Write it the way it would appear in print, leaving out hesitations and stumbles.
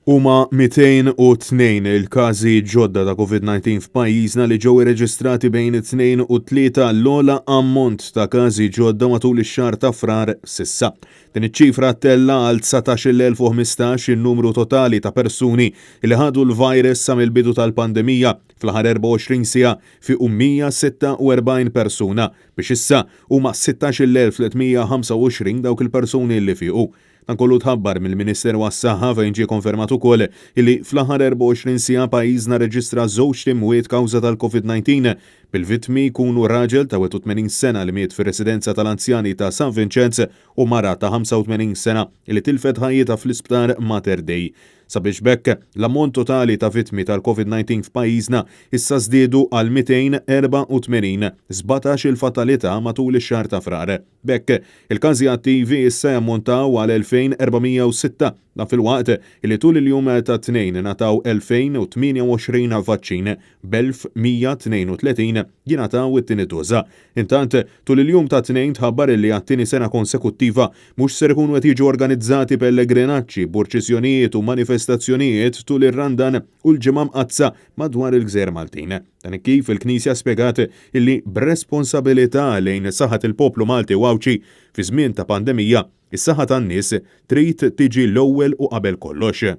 Huma 202 il-każi ġodda ta' Covid-19 f'pajjiżna li ġew irreġistrati bejn it-Tnejn u t-Tlieta, l-ogħla ammont ta' każi ġodda matul ix-xahar ta' Frar s'issa. Din iċ-ċifra ttella' għal 19,015 in-numru totali ta' persuni li ħadu l-virus sa mill-bidu tal-pandemija. Fl-aħħar 24 siegħa fiequ 146 persuna biex issa huma 16,325 dawk il-persuni li fiequ. Dan kollu tħabbar mill-Ministeru għas-Saħħa fejn ġie konfermat ukoll illi fl-aħħar 24 siegħa pajjiżna rreġistra żewġt imwiet kawża tal-Covid-19, bil-vittmi jkunu raġel ta' 81 sena li miet fir-residenza tal-anzjani ta' San Vinċenz u mara ta' 85 sena li tilfet ħajjitha fl-Isptar Mater Dei. Sabiex b'hekk, l-ammont totali ta' vittmi tal-Covid-19 f'pajjiżna issa żdiedu għal 284, 17-il fatalità matul ix-xahar ta' Frar. B'hekk, il-każi attivi issa jammontaw għal 2,406, dan filwaqt li tul il-jum tat-Tnejn ingħataw 2,028 vaċċin, b'1,132 jingħataw it-tieni doża. Intant, tul il-jum tat-Tnejn tħabbar li għat-tieni sena konsekuttiva mhux ser ikunu qed jiġu organizzati pellegrinaġġi, purċissjonijiet u manifestazzjonijiet tul ir-Randan u l-Ġimgħa Mqaddsa madwar il-gżejjer Maltin. Dan hekk kif il-Knisja spjegat illi b'responsabilità lejn saħħat il-poplu Malti u Għawdxi fi żmien ta' pandemija, is-saħħa tan-nies trid tiġi l-ewwel u qabel kollox.